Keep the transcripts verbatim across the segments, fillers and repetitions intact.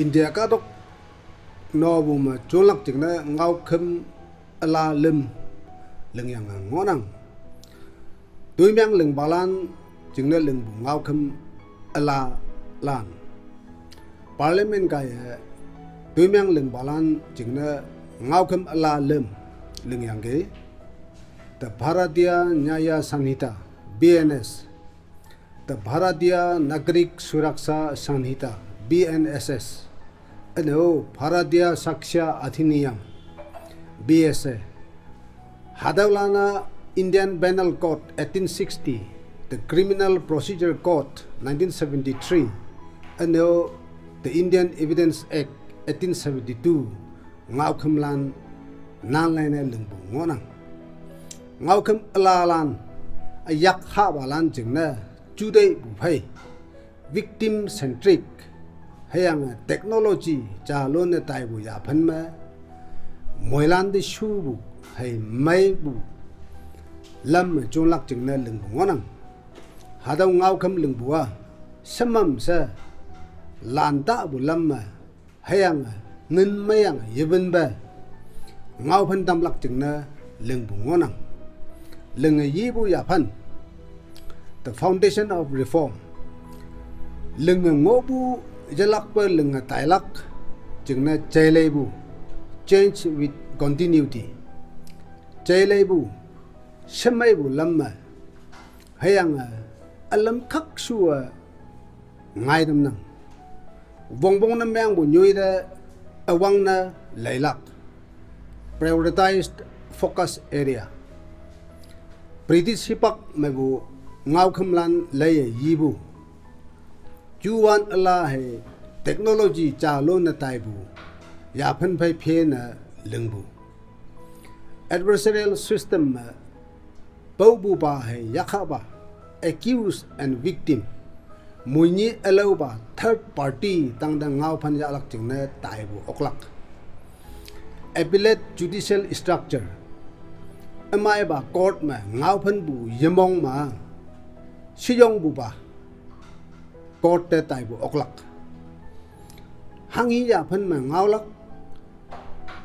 India kahtok nobu me jonlak jingne ngaokhüm üla lüm lingyang ngohnang. Toimeng lingpalan jingne lingpu ngaokhüm üla lan. Parliament kaiye toimeng lingpalan jingne ngaokhüm üla lüm lingyangki. The Bharatiya Nyaya Sanhita, B N S, the Bharatiya Nagarik Suraksha Sanhita, B N S S, üne-o Bharatiya Sakshya Adhiniyam, B S A, hatüolan-a Indian Penal Code eighteen sixty, the Criminal Procedure Code nineteen seventy-three, üne-o the Indian Evidence Act eighteen seventy-two, ngaokhümlan nanlaine lingpu ngohnang. Ngaokhüm ülalan, üyak hahpalan jingne juteipu phei victim centric, hüyange technology jalonne taipu yaphen me moilan te shupu hei meipu lam me jonlak jingne lingpu ngohnang. Hatüo ngaokhüm lingpu-a shemam she lantahpu lam me hüyange ngin meiyange yewünpe ngaophen tamlak jingne lingpu ngohnang. Linge yipu yaphan, the foundation of reform, linge ngohpu yelakpe linge tailak jingne jeileipu, change with continuity, jeileipu, shemeipu lam me hüyange ülam khakshu-e ngaitamnang. Wongpong ne mengpu nyoi te üwangne leilak, prioritized focus area, British hipak mepu ngaokhümlan leiye yipu juwan üla hei technology jalonne taipu yaphen phei phene lingpu, adversarial system me paopupa hei yakhahpa, accused and victim, moinyi ülaopa, third party tangte ngaophen yahlak jingne taipu oklak, appellate judicial structure, ümaipa court me ngaophenpu yemong me sheyongpupa court te taipu oklak, hanghi yaphen me ngaolak,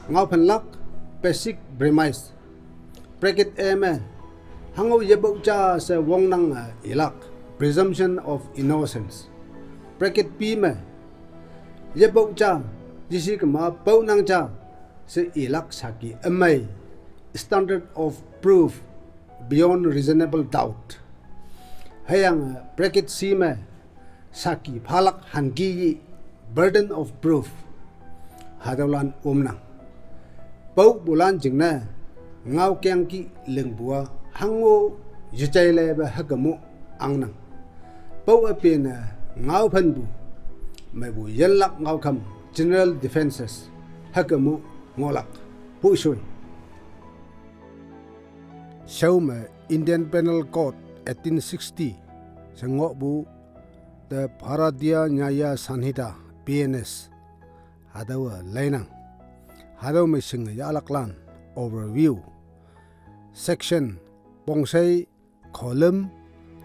ngaophenlak, basic premise, bracket A me, hango yepok ja she wongnange ilak, presumption of innocence, bracket B me, yepok ja, yeshi kema paonang ja she ilak saki ümei, standard of proof beyond reasonable doubt, hüyange bracket C me, saki phalak hanki yi, burden of proof, hatüolan omnang. Paopulan jingne ngaokeng kih lingpu-a hango yejailepe hükemo angnang. Pao üpene ngaophenpu, mepu yinlak ngaokhüm, general defenses, hükemo ngohlak, pushoi. Shao me Indian Penal Code eighteen sixty she ngohpu, the Bharatiya Nyaya Sanhita, B N S, hatüowe leinang. Hatüo me shinge yahlaklan, overview, section pongshei kholüm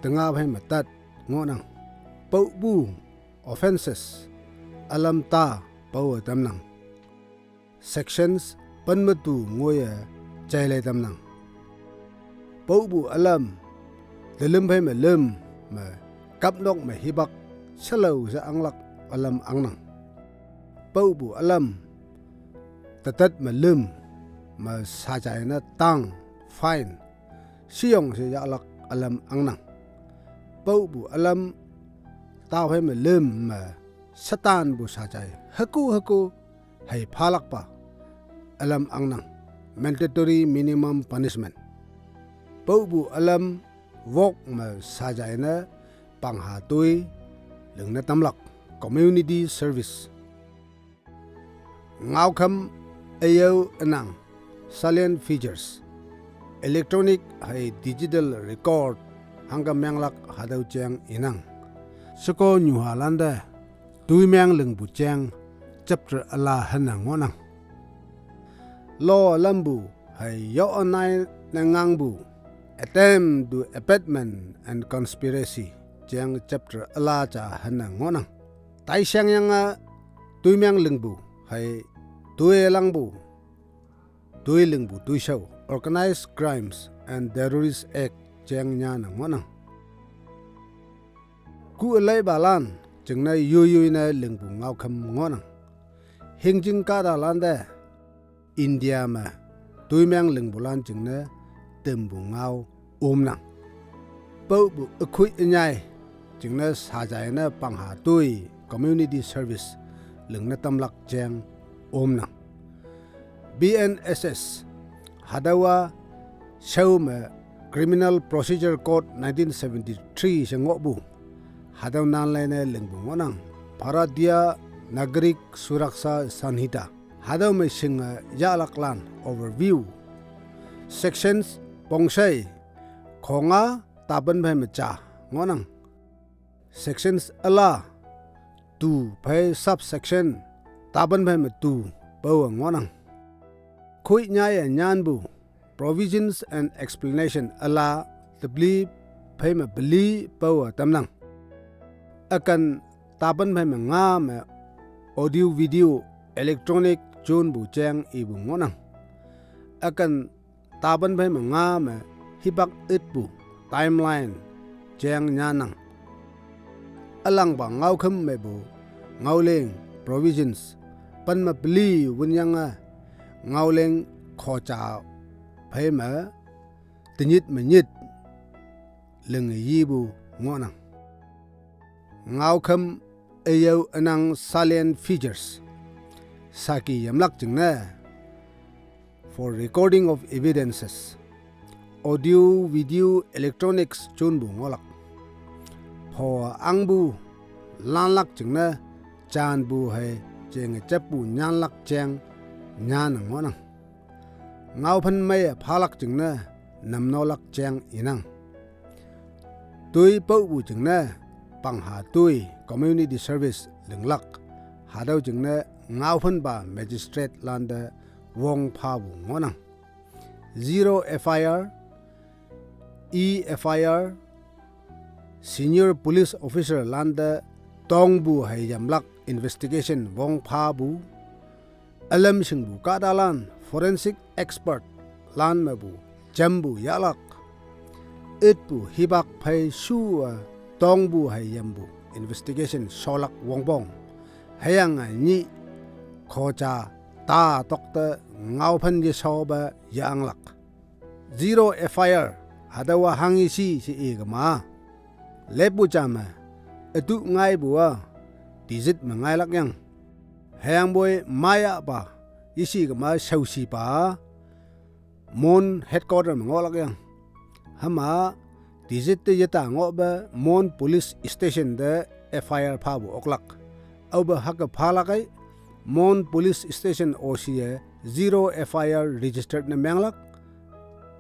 tenga phei me tat ngohnang. Paopu, offenses, ülam ta paowe tamnang. Sections pen me tu ngoiye jaile tamnang. Paopu ülam, telüm phei me lüm me, kapnok me hipak shelao she anglak ülam angnang. Paopu ülam, tetet me lüm me sajai ne tang, fine, sheyong she yahlak ülam angnang. Paopu ülam, taophei me lüm me shetanpu sajai hüko hüko hei phalakpa ülam angnang, mandatory minimum punishment. Paopu ülam, wok me sajai ne pangha toi lingne tamlak, community service. Ngaokhüm üyao ünang, salient features, electronic hei digital record, hangke menglak hatüo jeng inang. Sheko nyuhalante toimeng lingpu jeng chapter üla henne ngohnang. Law lampu hei yo-anai ne ngangpu, attempt to abetment and conspiracy, jeng chapter üla ja henne ngohnang. Taishengyange Toimeng lingpu hei toilangpu, toi lingpu toishao, Organized Crimes and Terrorist Act jeng nyanne ngohnang. Ku üleipalan jingne yoiyoi ne lingpu ngaokhüm ngohnang. Hingjing kahtalante India me toimeng lingpulan jingne tempu ngao omnang. Paopu ükhoi ünyai jingne sajai ne pangha toi community service lingne tamlak jeng omnang. B N S S, hatüowa shao me Criminal Procedure Code nineteen seventy-three she ngohpu, hatüo nanlei ne lingpu ngohnang. Bharatiya Nagarik Suraksha Sanhita, hatüo me shinge yahlaklan overview, sections pongshei khonga tapan phei me ja ngohnang. Sections üla tu phei subsection tapan phei me tu paowe ngohnang. Khoi nyaiye nyanpu provisions and explanation üla tepli phei me peli paowe tamnang. Üken tapan phei me nga me audio video electronic jonpu jeng ipu ngohnang. Üken tapan phei me nga me hipak itpu timeline jeng nyannang. Ülangpa ngaokhüm mepu ngaoleng provisions pen me peli wünyange ngaoleng khoja phei me tenyit me nyit linge yipu ngohnang. Ngaokhüm üyao ünang salient features saki yamlak jingne for recording of evidences, audio, video, electronics jonpu ngohlak. Pho angpu lanlak jingne janpu hei jenge jappu nyanlak jeng nyanne ngohnang. Ngaophen meiye phalak jingne namnolak jeng inang. Toi paopu jingne pangha toi community service linglak, hatüo jingne ngaophenpa magistrate lante wong phapu ngohnang. Zero F I R, E F I R, senior police officer lante tongpu hei yamlak investigation wong phapu, ülam shingpu kahtalan forensic expert lan mepu jampu yahlak, itpu hipak phei shu-a tongpu hei yampu investigation sholak wongpong, hüyange nyih khoja ta tokte ngaophen yeshaope yahanglak. Zero F I R, hatüowa hanghe shi she ikema, leppu ja me ütu ngaipu-a digit me ngailak yang. Hüyangpoi mayahpa yeshi kema shaoshipa Mon headquarter me ngohlak yang. Hüma digit te yeta ngohpe Mon Police Station te F I R phapu oklak. Aope hüke phalak ei, Mon Police Station O C-e zero F I R registered ne menglak.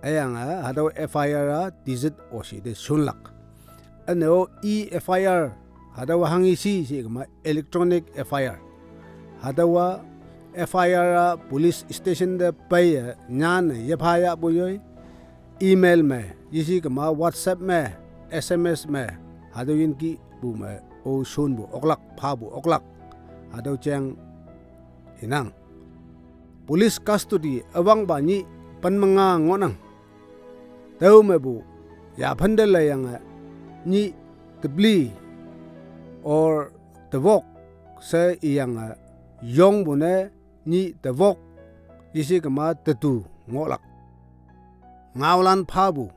Hüyange hatüo F I R-a digit O C te shunlak. Üne-o e-F I R, hatüowa hanghe shi she kema electronic F I R, hatüowa F I R-a police station te peiye nyanne yepha yahpu yoi, email me yeshi kema WhatsApp me, S M S me, hatüo yinkihpu me-o shunpu oklak, phapu oklak, hatüo jeng inang. Police custody üwangpa nyih pen me nga ngohnang. Tüo mepu yaphante leiyange nyih tepeli or tewok she iyange yongpu ne nyih tewok yeshi kema tetu ngohlak. Ngaolan phapu,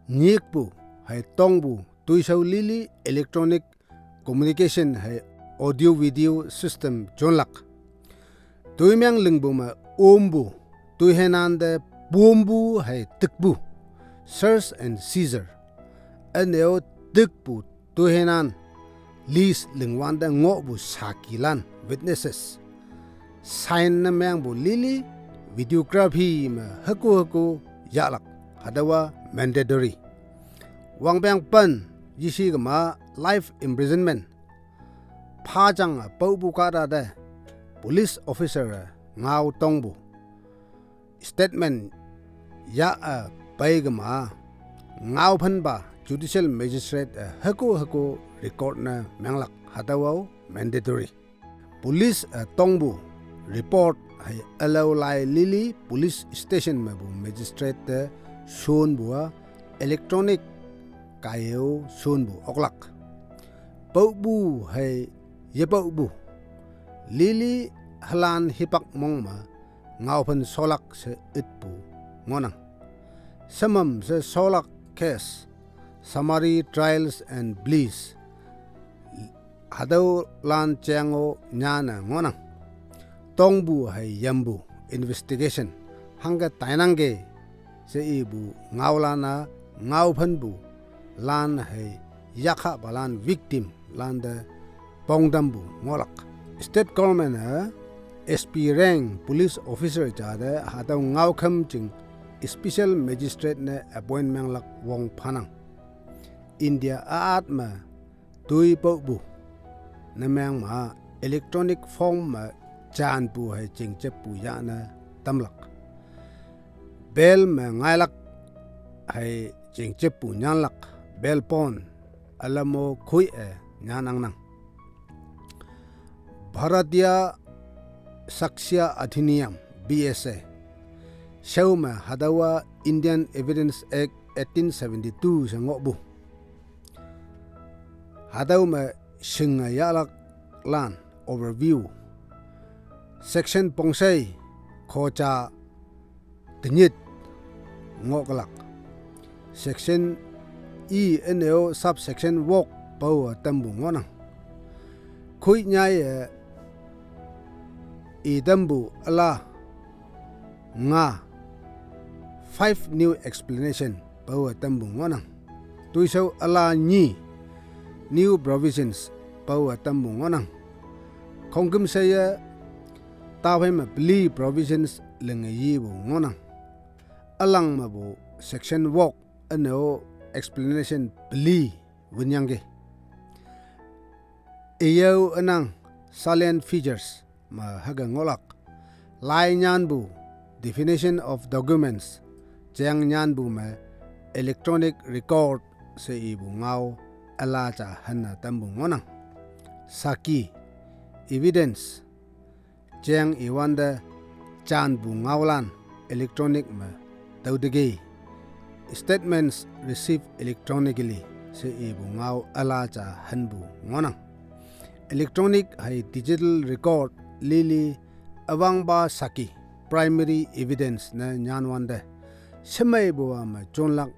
nyikpu, hei tongpu toishao lili electronic communication hei audio video system jonlak. Toimeng lingpu me ompu toihenan te pompu hei tikpu, search and seizure. Üne-o tikpu toihenan list lingwante ngohpu sakilan, witnesses, sign ne mengpu lili videography me hüko hüko yahlak, hatüowa mandatory. Wangpeng pen yeshi kema life imprisonment. Phajange paopu kahta te police officer-e ngao tongpu statement yah-e pei kema ngaophenpa judicial magistrate-e hüko hüko record ne menglak, hatüo-o mandatory. Police-e tongpu report hei ülao lai lili police station mepu magistrate te shonpu-a electronic kaiye-o shonpu oklak. Paopu hei yepoupu lili halan hipak mong me ngaophen sholak she itpu ngohnang. Semam she sholak case, summary trials and pleas, hatüolan jeng-o nyane ngohnang. Tongpu hei yampu investigation hangke tainangke she ipu ngaolan-a ngaophenpu lan hei yakhahpalan victim lante pongtampu ngohlak. State government-e S P rank police officer ja te hatüo ngaokhüm jing special magistrate ne appoint menglak wong phanang. India aat me toi paopu ne meng ma electronic form me janpu hei chingjeppu yane tamlak. Bail me ngailak hei chingjeppu nyanlak, bail bond ülam-o khoi-e nyanangnang. Bharatiya Sakshya Adhiniyam, B S A, shao me hatüowa Indian Evidence Act eighteen seventy-two she ngohpu. Hatüo me shinge yahlaklan overview, section pongshei khoja tenyit ngohlak. Section i üne-o subsection wok paowe tampu ngohnang. Khoi nyaiye i tampu üla nga, five new explanation paowe tampu ngohnang. Toishao üla nyi, new provisions paowe tampu ngohnang. Khongküm sheye taphei me peli provisions linge yipu ngohnang. Ülang mepu section wok üne-o explanation peli winyangki. Iyao ünang salient features me hüke ngohlak. Lai nyanpu, definition of documents, jeng nyanpu me electronic record she ipu ngao üla ja hanne tampu ngohnang. Sakhi, evidence, jeng iwante janpu ngaolan electronic me tüoteki, statements received electronically she ipu ngao üla ja hanpu ngohnang. Electronic hei digital record lili üwangpa sakhi, primary evidence ne nyanwante shemeipu-a me jonlak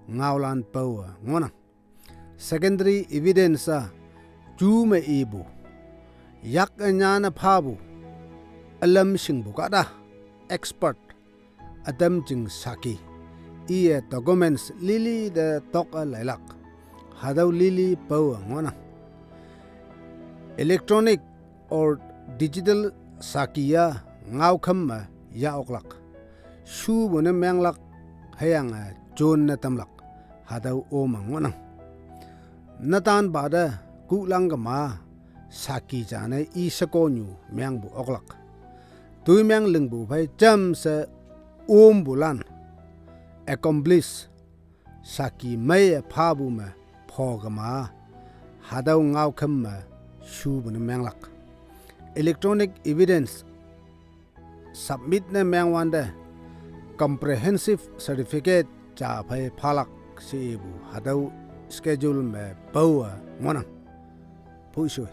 ngaolan paowe ngohnang. Secondary evidence-a ju me ipu, yak-e nyane phapu, ülam shingpu kahta, expert, ütam jing sakhi, iye documents lili te tok-e leilak, hatüo lili paowe ngohnang. Electronic or digital sakhi-a ngaokhüm me yah oklak, shupu ne menglak, hüyange jonne tamlak, hatüo-o me ngohnang. Netanpa te kuhlang kema sakhi jane i shekonyu mengpu oklak. Toimeng lingpu phei jamshe ompulan, accomplice, sakhi meiye phapu me pho kema, hatüo ngaokhüm me shupu ne menglak. Electronic evidence submit ne mengwante comprehensive certificate ja phei phalak she ipu hatüo schedule me paowe ngohnang. Phushoi.